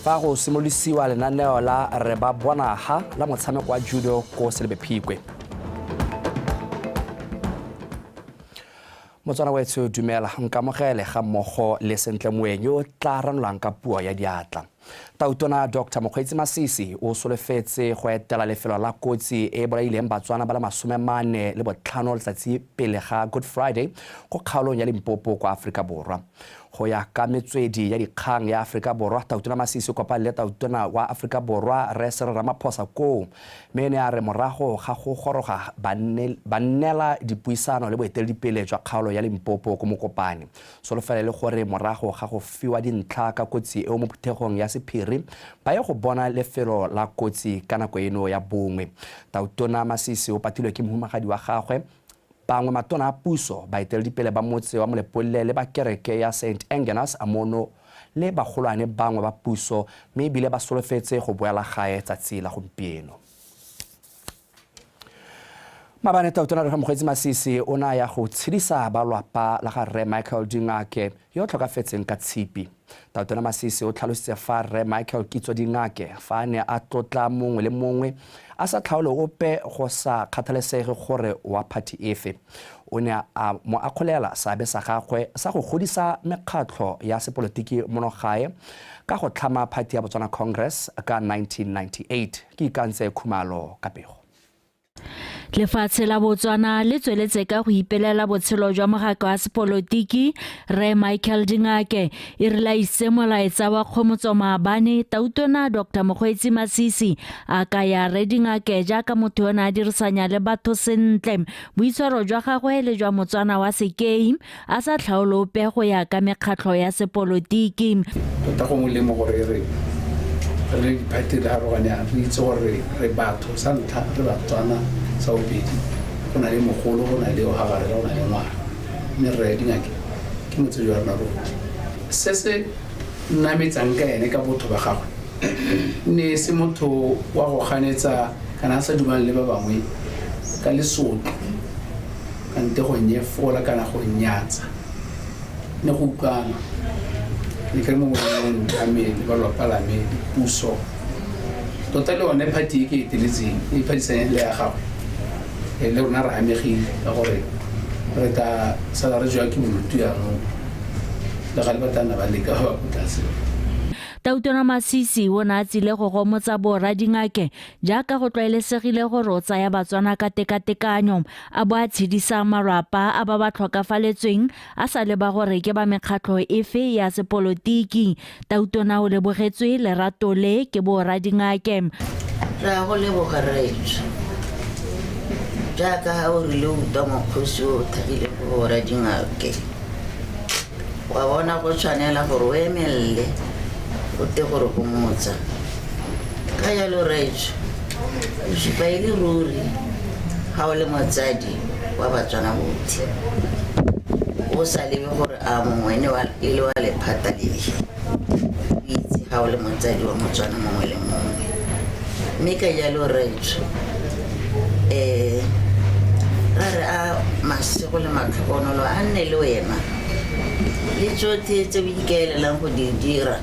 Fa go simolodisiwa lenaneo la Re Ba Bona Ha la motshameko wa judo ko Selebephikwe. Motswana wetsho dumela, nkamogele ga mmogo le Sentle Moeng yo tla ranolang ka puo ya diatla. Tautona Dr Mokgweetsi Masisi o solofetse go etela lefelo la kotsi e e bolaileng Batswana ba le 45 letsatsi pele ga Good Friday ko kgaolong ya Limpopo kwa Aforika Borwa. Go ya ka metswedi ya dikgang ya Aforika Borwa, Tautona Masisi o kopane le Tautona wa Aforika Borwa Rre Cyril Ramaphosa koo, mme ne a re morago ga go goroga ba nnela dipuisano le boeteledipele jwa kgaolo ya Limpopo ko Mokopane. Solofela e le gore morago ga go fiwa dintlha ka kotsi eo mo phuthegong ya sephiri, ba ye go bona lefelo la kotsi ka nako eno ya bongwe. Tautona Masisi o patilwe ke mohumagadi wa gagwe, bangwe matona a puso, baeteledipele ba motse wa Molepolole le ba kereke ya St Engenas mono le bagolwane bangwe ba puso, mme ebile ba solofetse go boela gae tsatsi la gompieno. Maabane Tautona Rre Mokgweetsi Masisi o ne a ya go tshedisa ba lwapa la ga Rre Michael Dingake yo o tlhokafetseng ka Tshipi. Tautona Masisi o tlhalositse fa Rre Michael Kitso Dingake fa a ne a tlotla mongwe le mongwe a sa tlhaole ope go sa kgathalesege gore wa phathi efe. O ne a mo akgolela seabe sa gagwe sa go godisa mekgatlho ya sepolotiki mono gae ka go tlhama phathi ya Botswana Congress ka 1998. Ke Ikantse Khumalo ka pego. Lefatshe la Botswana le tsweletse ka go ipelela botshelo jwa mogaka wa sepolotiki Rre Michael Dingake. E rile a isitse molaetsa wa kgomotso maabane, Tautona Dr Mokgweetsi Masisi a kaya Rre Dingake jaaka motho yo ne a dirisanya le batho sentle, boitshwaro jwa gagwe le jwa Motswana wa sekei, a sa tlhaole ope go ya ka mekgatlho ya sepolotiki. Tota go molemo gore e re re le diphathi re arogane yana, re itse gore re batho sa ntlha, re Batswana sa bobedi, go na le mogolo, go na le o gagare, go na le ngwana. Mme Rre Dingake ke motsadi wa rona rotlhe. Se se nnametsang ka ene ka botho ba gagwe, ne e se motho wa go ganetsa kana a sa dumalane le ba bangwe ka lesotlo. Kante go nyefola kana go nyatsa ne go utlwana. Ne ke re mo molemong wa me le ba lwapa la me le puso, tota le one party e ke e eteletseng e phadisanyang le ya gagwe, le rona re amegile ka gore re tla sala re jewa ke bodutu jaanong, le gale ba tla nna ba leka ba ba ko tlase. Tautona Masisi o ne a tsile go gomotsa boora Dingake jaaka go tlwaelesegile gore o tsaya Batswana ka tekatekanyo, a bo a tshedisa malwapa a ba ba tlhokafaletsweng a sa leba gore ke ba mekgatlho efe ya sepolotiki. Tautona o lebogetswe lerato le ke boora Dingake. Re a go leboga rraetsho, jaaka ha o rile o utlwa mokgosi o o thagileng go boora Dingake, wa bona go tshwanela gore o emelele o te gore gomotsa. Ka jalo rraetsho, o supa e le ruri ga o le motsadi wa Batswana botlhe, o sa lebe gore a mongwe ene e le wa lephata lefe, o itse ga o le motsadi wa Motswana mongwe le mongwe. Mme ka jalo rraetsho, um ra re a masego le matlhogonolo a nne le wena le tsotlhe tse o ikaelelang go di dira,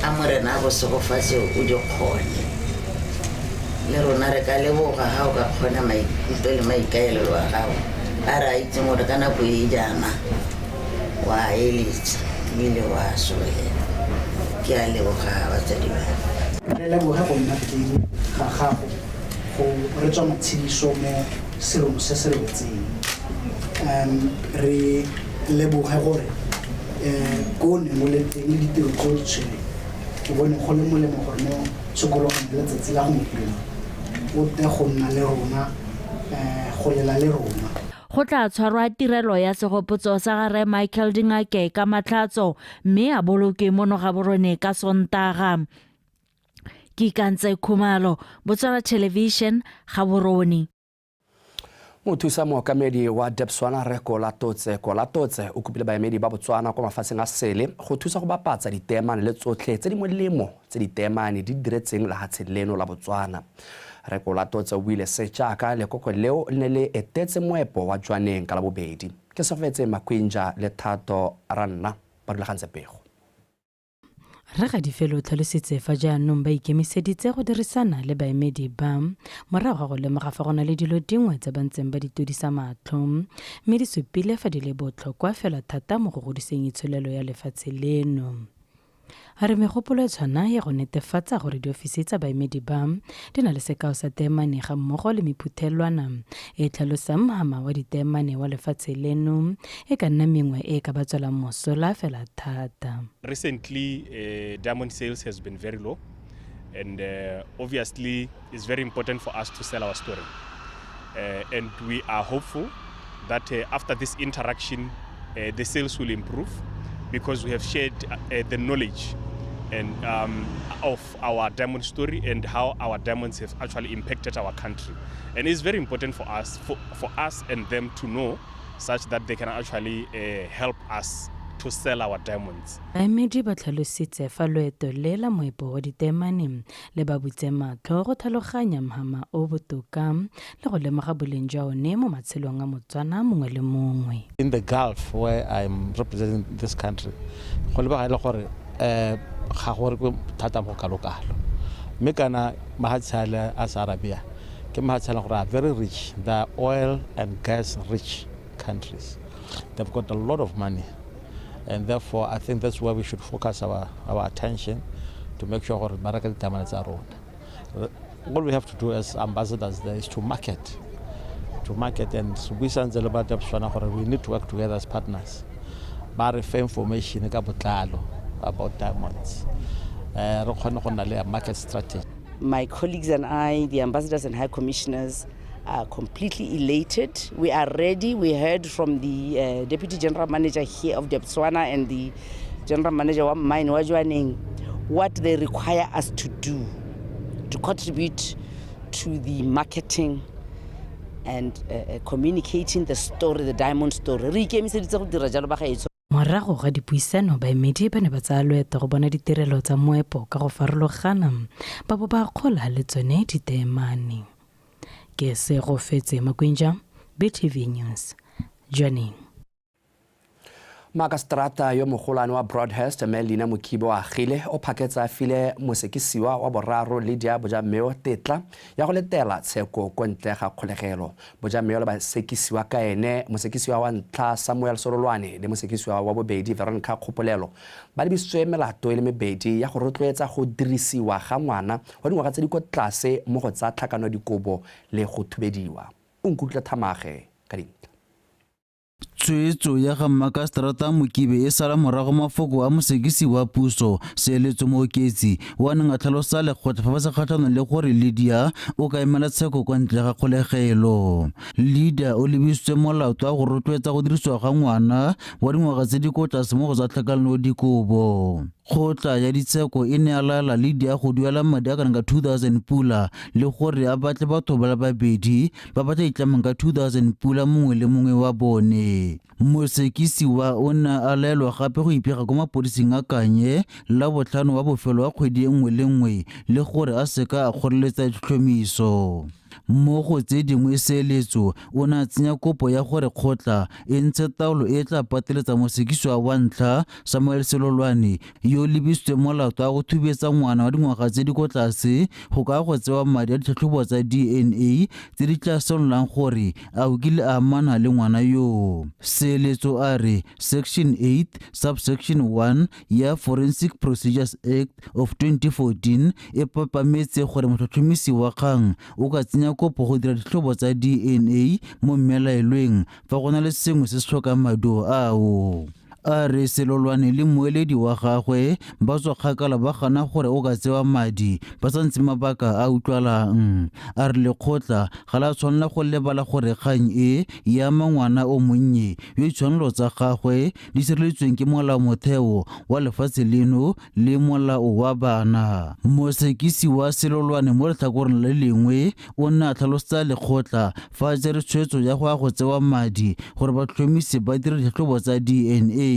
a Morena a go segofatse o di kgone. Le rona re ka leboga ga o ka kgona maikutlo le maikaelelo a gago a re a itseng gore ka nako e jaana wa eletsa ebile wa sologela. Ke a leboga batsadi ba me. Re leboge go nna teng ga gago go re tswa matshediso mo serong se se re wetseng. Re leboge gore ko o neng o le teng le ditiro tse o di tshwereng, o bone go le molemo gore mo tshokologong ya letsatsi la gompieno o tle go nna le rona, go lela le rona. Go tla tshwarwa tirelo ya segopotso sa ga Rre Michael Dingake ka Matlhatso mme a bolokwe mono Gaborone ka Sontaga. Ke Ikantse Khumalo, Botswana Television, Gaborone. Mothusa mookamedi wa Debswana Rre Kolatotse Kolatotse o kopile baemedi ba Botswana kwa mafatsheng a sele go thusa go bapatsa diteemane le tsotlhe tse di molemo tse diteemane di diretseng lehatshe leno la Botswana. Rre Kolatotse o buile se jaaka lekoko leo le ne le etetse moepo wa Jwaneng ka Labobedi. Ke Segofetse Makwinja le Thato Ranna ba rulagantse pego. Rre Gadifele o tlhalositse fa jaanong ba ikemiseditse go dirisana le baemedi ba morago ga go lemoga fa go na le dilo dingwe tse ba ntseng ba di todisa matlho mme di supile fa di le botlhokwa fela thata mo go godiseng itsholelo ya lefatshe leno. A re megopolo e tshwana ya go netefatsa gore diofisi tsa baemedi ba di na le sekao sa teemane ga mmogo le mephuthelwana e tlhalosang mhama wa diteemane wa lefatshe leno e ka nna mengwe e ka ba tswelang mosola fela thata. Recently, diamond sales has been very low, and obviously it's very important for us to sell our story. And we are hopeful that after this interaction, the sales will improve because we have shared the knowledge and of our diamond story and how our diamonds have actually impacted our country. And it's very important for us, for us and them to know such that they can actually help us to sell our diamonds. Baemedi ba tlhalositse fa loeto le la moepo wa diteemane le ba butse matlho go tlhaloganya mhama o botoka le go lemoga boleng jwa one mo matshelong a Motswana mongwe le mongwe. In the Gulf, where I'm representing this country, go lebega e le gore ga go rekwe thata mo kalo-kalo, mme kana mahatshe ale a sa Arabia ke mahatshe a leng gore are very rich. They are oil and gas rich countries. They've got a lot of money, and therefore I think that's where we should focus our attention to make sure gore ba reka ditaemane tsa rona. All we have to do as ambassadors there is to market, and buisantse le batho ba Botswana gore we need to work together as partners. Ba re fe information ka botlalo about diamonds. Re kgone go nna le a market strategy. My colleagues and I, the ambassadors and high commissioners, are completely elated. We are ready. We heard from the deputy general manager here of Debswana and the general manager wa mine wa Jwaneng what they require us to do to contribute to the marketing and communicating the story, the diamond story. Re ikemiseditse go dira jalo bagaetsho. Morago ga dipuisano baemedi ba ne ba tsaya loeto go bona ditirelo tsa moepo ka go farologana ba bo ba kgola le tsone diteemane. Ke Segofetse Makwinja, BTV News, Jwaneng. Makastrata yo mogolwane wa Broadhurst Melina Mokhibo o agile o phaketsa a file mosekisiwa wa boraro Lydia Bojammeo tetla ya go letela tsheko ko ntle ga kgolegelo. Bojammeo le basekisiwa ka ene mosekisiwa wa ntlha Samuel Sololwane le mosekisiwa wa bobedi Veronica Kgopolelo ba lebisitswe melato e le mebedi ya go rotloetsa go dirisiwa ga ngwana wa dingwaga tse di ko tlase mo go tsa tlhakano dikobo le go thubediwa. O nkutlwa Thamage ka dintlha. Tshwetso ya ga Makastrata Mokibe e sala morago mafoko a mosekisi wa puso Seeletso Mooketsi wa neng a tlhalosa lekgotla fa ba sa kgatlhanong le gore Lydia o ka emela tsheko kwa ntle ga kgolegelo. Lydia o lebisitswe molato wa go rotloetsa go dirisiwa ga ngwana wa dingwaga tse di ko tlase mo go tsa tlhakanelo dikobo. Kgotla ya ditsheko e ne a laela Lydia go duela madi a kanang ka 2000 pula le gore a batle batho ba le babedi ba ba tla itlamang ka 2000 pula mongwe le mongwe wa bone. Mosekisiwa o ne a laelwa gape go ipega ko mapodising a Kanye la botlhano wa bofelo wa kgwedi e nngwe le nngwe le gore a seka a kgoreletsa ditlhomiso. Mo go tse dingwe Seeletso o ne a tsenya kopo ya gore kgotla e ntshe taolo e tla pateletsa mosekisiwa wa ntlha Samuel Selolwane yo lebisitsweng molato wa go thubetsa ngwana wa dingwaga tse di ko tlase go ka go tsewa madi a ditlhatlhobo tsa DNA tse di tla senolang gore a o kile a amana le ngwana yoo. Seeletso a re Section 8 subsection 1 ya Forensic Procedures Act of 2014 e papametse gore motlhotlhomisi wa kgang o ka tsenya kopo go dira ditlhobo tsa DNA mo mmelaelweng fa go na le sengwe se se tlhokang maduo ao. A re Selolwane le mmueledi wa gagwe ba tswa kgakala ba gana gore o ka tsewa madi ba sa ntse mabaka a utlwalang. A re lekgotla ga la tshwanela go lebala gore kgang e e ama ngwana o monnye yo ditshwanelo tsa gagwe di sireletsweng ke molaomotheo wa lefatshe leno le molao wa bana. Mosekisi wa Selolwane mo letlhakoreng le lengwe o ne a tlhalosetsa lekgotla fa a tsere tshwetso ya go ya go tsewa madi gore batlhomisi ba dire ditlhatlhobo tsa DNA.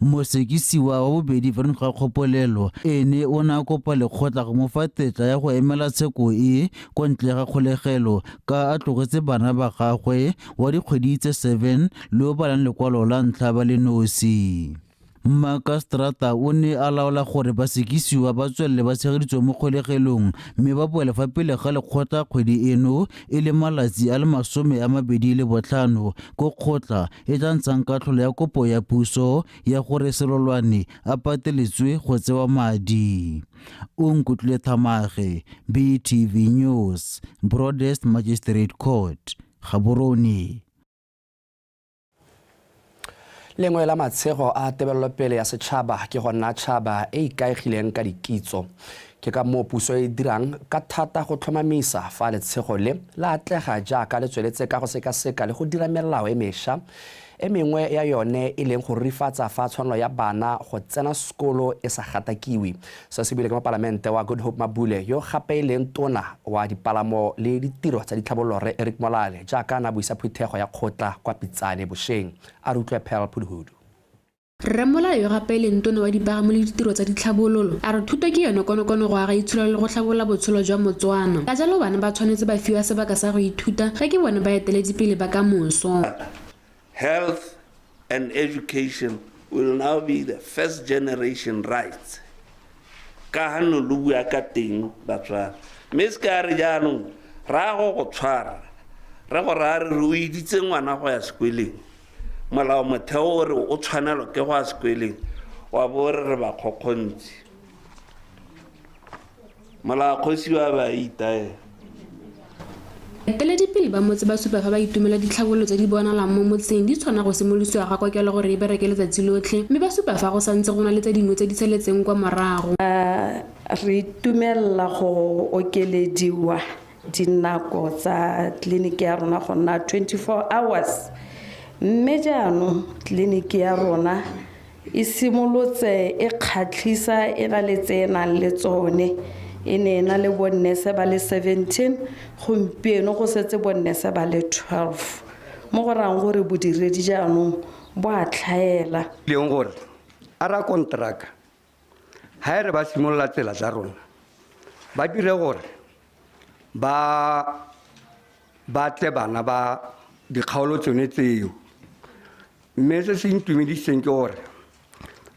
Mosekisiwa wa bobedi Veronica Kgopolelo ene o ne a kopa lekgotla go mo fa tetla ya go emela tsheko e kwa ntle ga kgolegelo ka a tlogetse bana ba gagwe wa dikgwedi tse 7 le o balang lekwalo la ntlha ba le nosi. Mmakaseterata o ne a laola gore basekisiwa ba tswelele ba tshegeditswe mo kgolegelong mme ba boele fa pele ga lekgotla kgwedi eno e le malatsi a le 25 ko kgotla e tla ntshang katlholo ya kopo ya puso ya gore Selolwane a pateletswe go tsewa madi. Onkutlwile Thamage, BTV News, Broadest Magistrate Court, Gaborone. Lengwe la matshego a tebelelopele ya setšhaba ke go nna tšhaba e ikaegileng ka dikitso. Ke ka moo puso e dirang ka thata go tlhomamisa fa letshego le la atlega jaaka le tsweletse ka go sekaseka le go dira melao e mešwa e mengwe ya yone e leng go rurifatsa fa tshwanelo ya bana go tsena sekolo e sa gatakiwe. Se se buile ke mopalamente wa Good Hope Mabule yo gape e leng tona wa dipalamo le ditiro tsa ditlhabololo Rre Eric Molale jaaka a ne a buisa phuthego ya kgotla kwa Pitsane bošeng. A re utlwe Pearl Phuduhudu. Rre Molale yo gape e leng tona wa dipagamo le ditiro tsa ditlhabololo a re thuto ke yone konokono go aga itsholo le go tlhabolola botshelo jwa Motswana. Ka jalo bana ba tshwanetse ba fiwa sebaka sa go ithuta ge ke bone ba eteledipele ba ka moso. Health and education will now be the first generation rights. Ka ha no lo bua ka teng Batswana. Mme se ka re jaanong ra go tshwara re go ra re o iditse ngwana go ya sekweleng. Molao motheo o re o tshwanelwa ke go ya sekweleng wa bo re re ba kgokgontsi. Molao kgosi wa ba itaela. Eteledipele ba motse ba supa fa ba itumela ditlhabololo tse di bonalang mo motseng di tshwana go simolosiwa ga kokelo gore e bereke letsatsi lotlhe mme ba supa fa go santse go na le tse dingwe tse di saletseng kwa morago. Re itumelela go okelediwa dinako tsa tleliniki ya rona go nna 24 hours mme jaanong tleliniki ya rona e simolotse e kgatlhisa e na le tse e nang le tsone. E ne e na le bonnese ba le 17 gompieno go setse bonnese ba le 12 mo go rayang gore bodiredi jaanong bo a tlhaela. Leng gore a ra kontraka ha e re ba simolola tsela tsa rona ba dire gore ba batle bana ba dikgaolo tsone tseo mme se se ntumedisitseng ke gore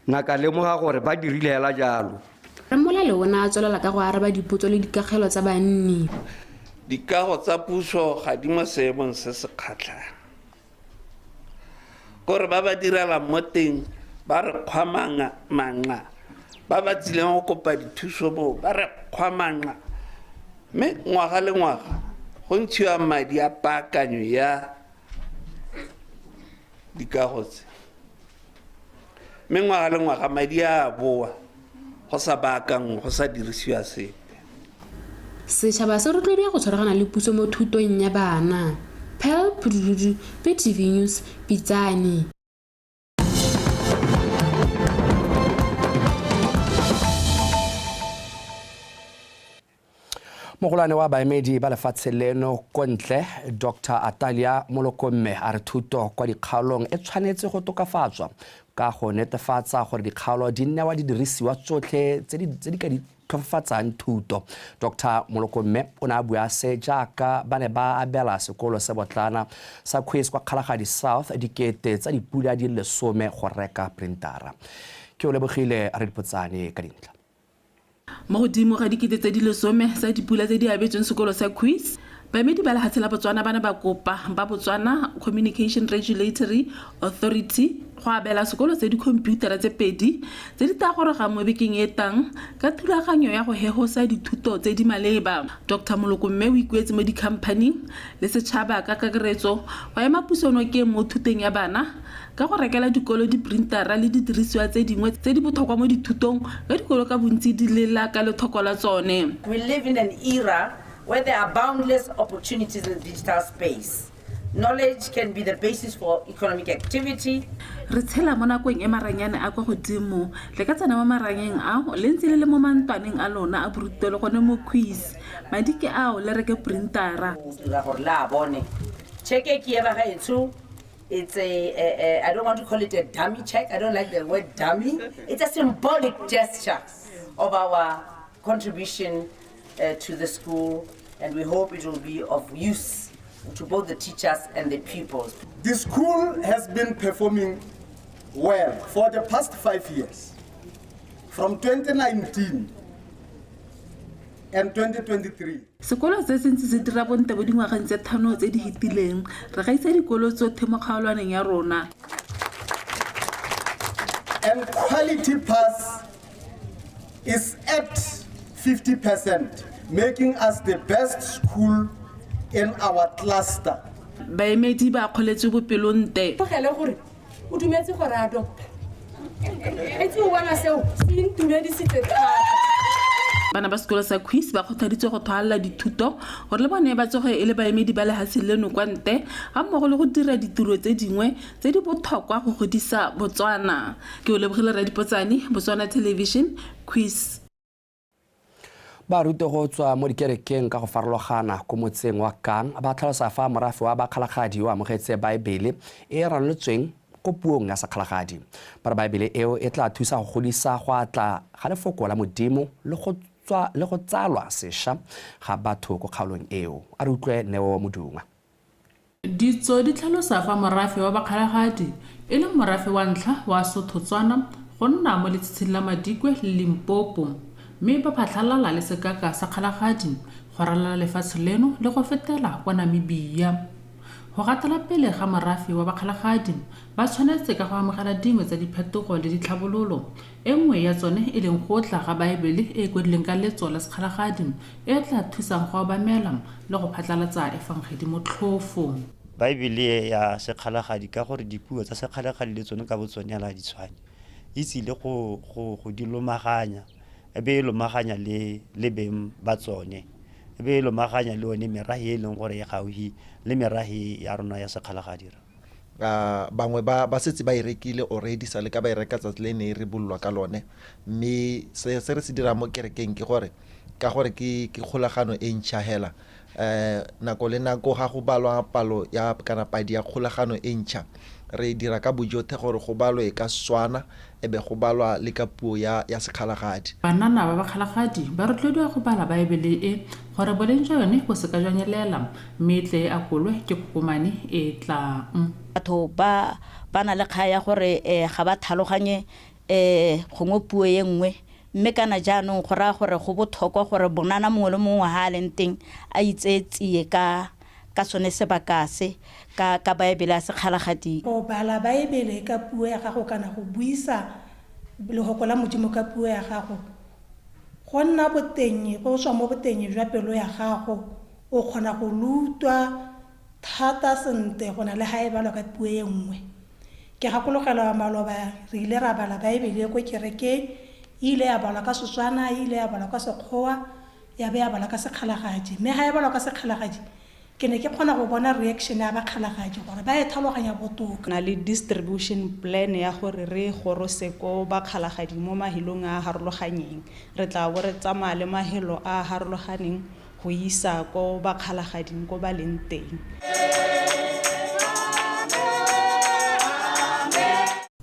naka lemoga gore ba dirile hela jalo. Rre Molale o ne a tswelela ka go araba dipotso le dikakgelo tsa banni. Dikago tsa puso ga di mo seemong se se kgatlhang. Kore ba ba direlang mo teng ba re kgwa manqa, ba ba tsileng go kopa dithuso moo ba re kgwa manqa. Mme ngwaga le ngwaga go ntshiwa madi a paakanyo ya dikago tse. Mme ngwaga le ngwaga madi a boa go sa baakangwe, go sa dirisiwa sepe. Setšhaba se rotloediwa go tshwaragana le puso mo thutong ya bana. Pearl Phuduhudu, BTV News, Pitsane. Mogolwane wa baemedi ba lefatshe leno ko ntle Dr Atalia Molokomme a re thuto kwa dikgaolong e tshwanetse go tokafatswa ka go netefatsa gore dikgaolo di newa didirisiwa tsotlhe tse di ka di tlhofofatsang thuto. Dr Molokomme o ne a bua se jaaka ba ne ba abela sekolo se botlana sa Kgwesi kwa Kgalagadi South dikete tsa dipula di le 10 go reka printara. Ke o lebogile re dipotsane ka dintlha. Mo godimo ga dikete tse di 10 tsa dipula tse di abetsweng sekolo sa Kgwesi, baemedi ba lefatshe la Botswana ba ne ba kopa ba Botswana Communication Regulatory Authority go abela sekolo tse dikhomputara tse 2 tse di tla gorogang mo bekeng e tang ka thulaganyo ya go hehosa dithuto tse di maleba. Dr Molokomme o ikuetse mo dikhamphaning le setšhaba ka kakaretso go ema puso nokeng mo thutong ya bana ka go rekela dikolo diprintara le didirisiwa tse dingwe tse di botlhokwa mo dithutong ka dikolo ka bontsi di lela ka lethoko la tsone. We live in an era where there are boundless opportunities in the digital space. Knowledge can be the basis for economic activity. Re tshela mo nakong e maranyane a kwa godimo le ka tsena mo maranyeng ao le ntse le le mo mantwaneng a lona a borutelo gone mo quiz madi ke ao le reke printara. Dira gore la bone cheque ke e ba gaetsho. It's a I don't want to call it a dummy check. I don't like the word dummy. It's a symbolic gesture of our contribution to the school, and we hope it will be of use to both the teachers and the pupils. The school has been performing Well, for the past 5 years, from 2019 and 2023. Sekolo se se ntse se dira bontle mo dingwageng tse 5 tse di fetileng, re gaisa dikolo tsotlhe mo kgaolwaneng ya rona. And quality pass is at 50%, making us the best school in our cluster. Baemedi ba kgoletswe bopelontle. Tlogele gore o dumetse gore a adopta. Etse o bona seo se ntumedisitse thata. Bana ba sekolo sa Khuis ba kgothaditswe go thwalela dithuto gore le bone ba tsoge e le baemedi ba lehatshe leno kwa ntle ga mmogo le go dira ditiro tse dingwe tse di botlhokwa go godisa Botswana. Ke o lebogile Radipotsane, Botswana Television, Khuis. Baruti go tswa mo dikerekeng ka go farologana ko motseng wa Kang ba tlhalosa fa morafe wa Bakgalagadi o amogetse Baebele e e ranolotsweng ko puong ya Sekgalagadi. Ba re Baebele eo e tla thusa go godisa go atla ga lefoko la Modimo le go tsalwa sešwa ga batho ko kgaolong eo. A re utlwe Neo Modungwa. Ditso di tlhalosa fa morafe wa Bakgalagadi e le morafe wa ntlha wa Sotho-Tswana go nna mo letshitshing la Madikwe le Limpopo, mme ba phatlhalala le sekaka sa Kgalagadi go ralala lefatshe leno le go fetela kwa Namibia. Go gatela pele ga morafe wa Bakgalagadi ba tshwanetse ka go amogela dingwe tsa diphetogo le ditlhabololo, e nngwe ya tsone e leng go tla ga Baebele e e kwadilweng ka letso la Sekgalagadi e tla thusang go obamela le go phatlalatsa efangedi motlhofo. Baebele ya Sekgalagadi, ka gore dipuo tsa Sekgalagadi le tsone ka botsone ala di tshwane, e tsile go di lomaganya, e be e lomaganya le beng ba tsone, e be e lomaganya le one merahe e leng gore e gaufi le merahe ya rona ya Sekgalagadi. Bangwe ba setse ba e rekile already, sa le ka ba e reka tsatsi le ne e rebollwa ka lone, mme se re se dirang mo kerekeng ke gore ka gore ke kgolagano e ntšha hela. Nako le nako ga go balwa palo ya kana padi ya kgolagano e ntšha, re dira ka bojothe gore go balwe ka Setswana e be go balwa le ka puo ya Sekgalagadi. Banana ba Bakgalagadi ba rotloediwa go bala Baebele e gore boleng jwa yone bo seka jwa nyelela, mme e tle e akolwe ke kokomane e tlang. Batho ba na le kgang ya gore ga ba tlhaloganye gongwe puo e nngwe, mme kana jaanong go raya gore go botlhokwa gore bonana mongwe le mongwe ha a leng teng a itseye tsie ka sone sebaka se ka Baebele ya Sekgalagadi. Go bala Baebele ka puo ya gago kana go buisa lehoko la Modimo ka puo ya gago, go nna boteng, go tswa mo boteng jwa pelo ya gago, o kgona go lutwa thata sentle go na le ha e balwa ka puo e nngwe. Ke gakologelwa maloba re ile ra bala Baebele ko kerekeng, e ile ya balwa ka Setswana, e ile ya balwa ka Sekgowa, ya be ya balwa ka Sekgalagadi. Mme ha e balwa ka Sekgalagadi, ke ne ke kgona go bona reaction ya Bakgalagadi gore ba e tlhaloganya botoka. Na le distribution plan ya gore re gorose ko Bakgalagadi mo mahelong a harologanyeng, re tla bo re tsamaya le mahelo a harologaneng go isa ko Bakgalagading ko ba leng teng.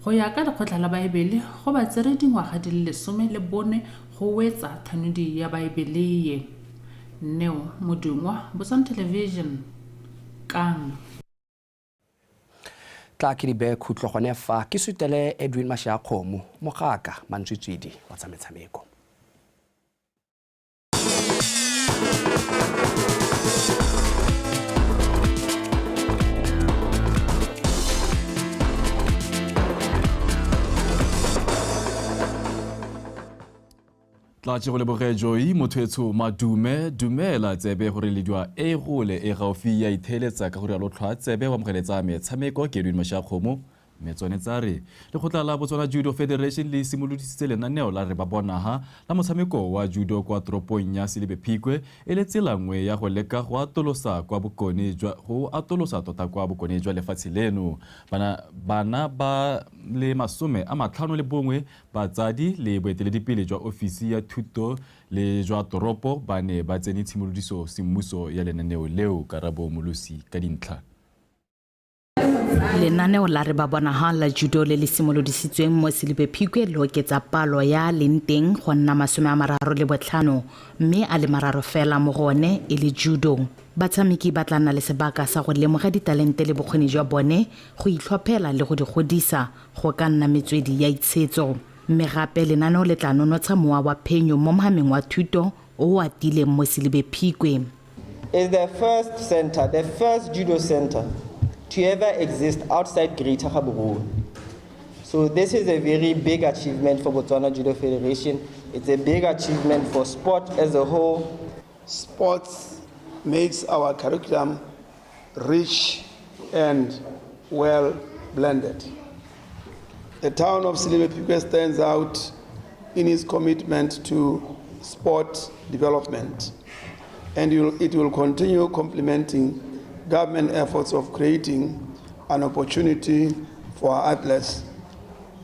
Go ya ka lekgotla la Baebele, go ba tsere dingwaga di le 14 go wetsa thanodi ya Baebele ye. Neo Modungwa, Botswana Television, Kang. Tla ke di beye khutlo gone fa ke sutele Edwin Mashiakgomo, mogaka mantswitswidi wa tsa metshameko. Tlatse go leboge Joy motho madume dumela tsebe gore lediwa e gole e gaufi ya itheletsa ka gore ya lotlhwa tsebe wa mogeletsa metshameko ke Edwin Mashiakgomo. Mme tsone tsa re lekgotla la Botswana Judo Federation le simolodisitse lenaneo la re ba bonaga la motshameko wa judo kwa toropong ya Selebi Phikwe e le tsela nngwe ya go leka go atolosa kwa bokone jwa go atolosa tota kwa bokone jwa lefatshe leno. Bana ba le 51 batsadi le boeteledipele jwa ofisi ya thuto le jwa toropo ba ne ba tsene tshimolodiso semmuso ya lenaneo leo. Karabo Molosi ka dintlha. Lenaneo la Re Ba Bona Ha la judo le le simolodisitsweng mo Selebi Phikwe le oketsa palo ya leng teng go nna 35, mme a le 3 fela mo go one e le judo. Batshameki ba tla nna le sebaka sa go lemoga ditalente le bokgoni jwa bone, go itlhophela le go di godisa go ka nna metswedi ya itshetso. Mme gape lenaneo le tla nonotsha mowa wa phenyo mo mohameng wa thuto o o atileng mo Selebi Phikwe. Is the first center, the first judo center to ever exist outside Greater Gaborone. So this is a very big achievement for Botswana Judo Federation. It's a big achievement for sport as a whole. Sports makes our curriculum rich and well blended. The town of Selebi Phikwe stands out in its commitment to sport development, and it will continue complementing government efforts of creating an opportunity for our athletes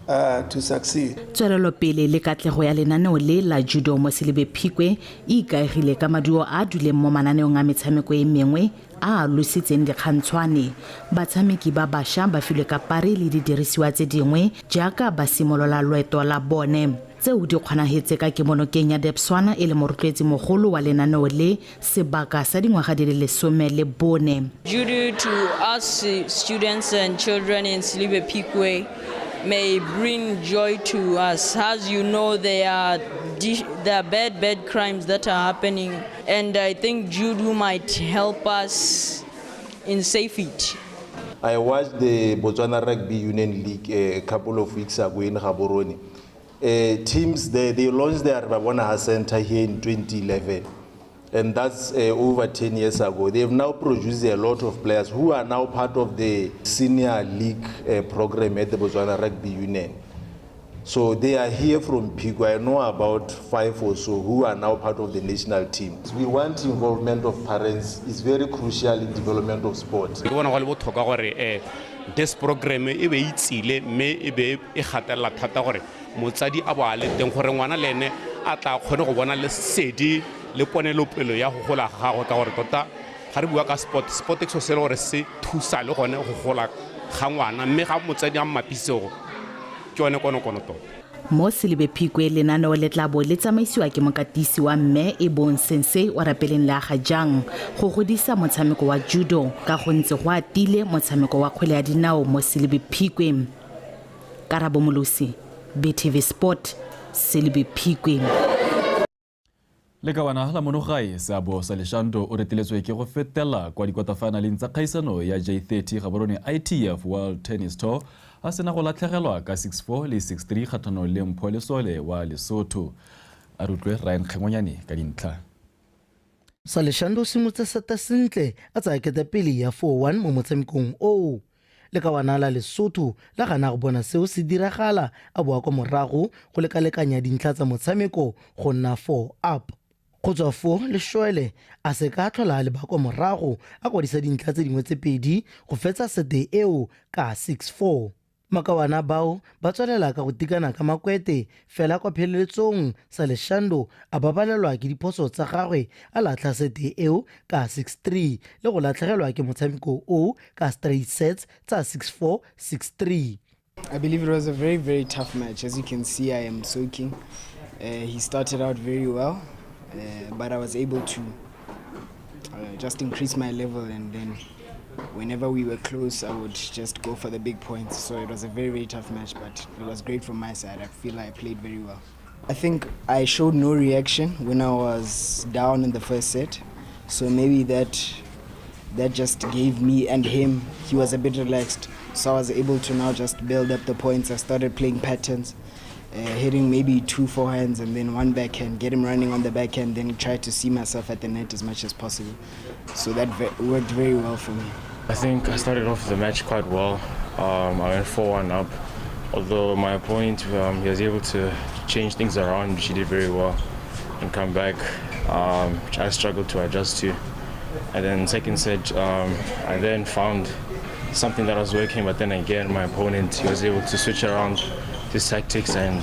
to succeed. Tswelelopele le katlego ya lenaneo le la judo mo Selebi Phikwe e ikaegile ka maduo a duleng mo mananeong a metshameko e mengwe a a lositseng dikgantshwane. Batshameki ba bašwa ba filwe kapari le didirisiwa tse dingwe jaaka ba simolola loeto la bone. Tseo di kgonagetse ka kemonokeng ya Debswana e le morotloetsi mogolo wa lenaneo le sebaka sa dingwaga di le 14. Judo to us students and children in Selebi Phikwe may bring joy to us. As you know, there are bad crimes that are happening, and I think judo might help us in safety. I watched the Botswana Rugby Union League a couple of weeks ago in Gaborone. Teams, they launched their Rabona Center here in 2011, and that's over 10 years ago. They have now produced a lot of players who are now part of the senior league program at the Botswana Rugby Union. So they are here from Phikwe. I know about 5 or so who are now part of the national team. We want involvement of parents. It's very crucial in development of sport. This program e be itsile mme e be e gatelela thata gore motsadi a bo a le teng gore ngwana le ene a tla kgone go bona lesedi le ponelopele ya go gola ga gagwe, ka gore tota ga re bua ka sport ke selo se le gore se thusa le gone go gola ga ngwana, mme ga motsadi a mmapisego ke yone konokono tota. Mo Selebi Phikwe lenaneo le tla bo le tsamaisiwa ke mokatisi wa mme e bong Sensei wa Rapeleng le Aga Jang go godisa motshameko wa judo ka go ntse go atile motshameko wa kgwele ya dinao mo Selebi Phikwe. Karabo Molosi, BTV Sport, Selebi Phikwe. Lekawana la monogae Seabo Saleshando o reteletswe ke go fetela kwa dikota-finaleng tsa kgaisano ya J30 Gaborone ITF World Tennis Tour a sena go latlhegelwa ka 6-4 le 6-3 kgatlhanong le Mpho Lesole wa Lesotho. A rutlwe Ryan Kgengonyane ka dintlha. Saleshando o simolotse seta sentle a tsaya ketapele ya 4-1 mo motshamekong oo. Lekawana la Lesotho la gana go bona seo se diragala a boa kwa morago go lekalekanya dintlha tsa motshameko go nna 4 up. Go tswa foo Lesole a se ka tlhola a leba kwa morago a kwadisa dintlha tse dingwe tse pedi go fetsa sete eo ka 6-4. Makawana bao ba tswelela ka go tikana ka makwete fela kwa pheleletsong Saleshando a babalelwa ke diphoso tsa gagwe a latlha sete eo ka 6-3 le go latlhegelwa ke motshameko o ka straight sets tsa 6-4, 6-3. I believe it was a very, very tough match. As you can see, I am soaking. He started out very well, but I was able to just increase my level, and then whenever we were close, I would just go for the big points. So it was a very, very tough match, but it was great from my side. I feel I played very well. I think I showed no reaction when I was down in the first set, so maybe that just gave me and him, he was a bit relaxed, so I was able to now just build up the points. I started playing patterns, hitting maybe 2 forehands and then 1 backhand, get him running on the backhand, then try to see myself at the net as much as possible. So that worked very well for me. I think I started off the match quite well. I went 4-1 up, although my opponent, he was able to change things around, which he did very well, and come back, which I struggled to adjust to. And then second set, I then found something that was working, but then again, my opponent, he was able to switch around his tactics and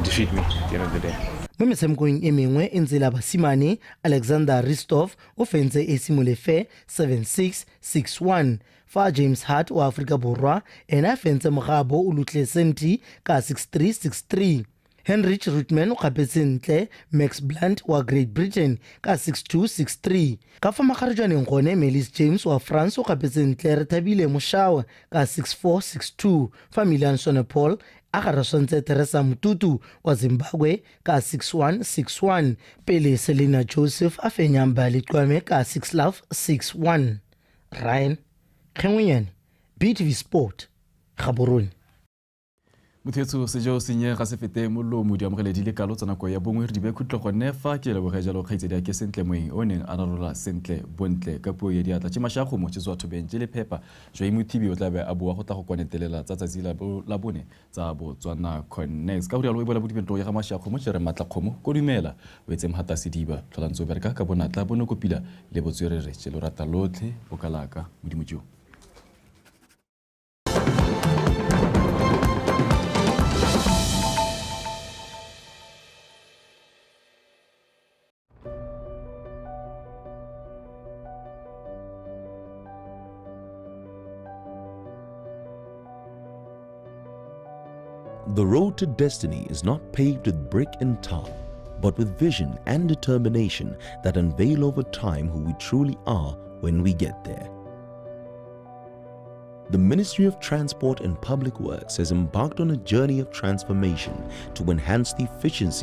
defeat me at the end of the day. Mo metshamekong e mengwe e ntse le basimane, Alexander Ristov o fentse AC Molefe 7-6, 6-1, fa James Hart wa Aforika Borwa ene a fentse mogabo o Lutle Senti ka 6-3, 6-3. Heinrich Rutman o kgapetse ntle Max Blunt wa Great Britain ka 6-2, 6-3. Ka fa magarejwaneng gone, Melis James wa France o kgapetse ntle Rethabile Moshawa ka 6-4, 6-2, fa Milan Swanepoel a garaswantse Teresa Mututu wa Zimbabwe ka 6-1, 6-1, pele Selina Joseph a fenyang Baliqwame ka 6-love, 6-1. Ryan Kgengwenyane, BTV Sport, Gaborone. Mothetso sejo senye ga se fete molomo di amogele di le kalo tsa nako ya bongwe re di be khutlo gone fa ke leboge jalo kgaitsedi ke Sentle Moeng o neng a ralola sentle bontle ka puo ya diatla tše mashagomo tše tswa thobeng tše le phepa Joy Mothibi o tla be a bua go tla go kwanetelela tsa tsatsi la bone tsa Botswana Connects ka go rialo e bola bodibentlo ya ga mashagomo tše re matla kgomo ko dumela o etse mhata sediba tlholantso bereka ka bonatla bonokopila le botswerere tše lo rata lotlhe bokalaka modimo jo. The road to destiny is not paved with brick and tar, but with vision and determination that unveil over time who we truly are when we get there. The Ministry of Transport and Public Works has embarked on a journey of transformation to enhance the efficiency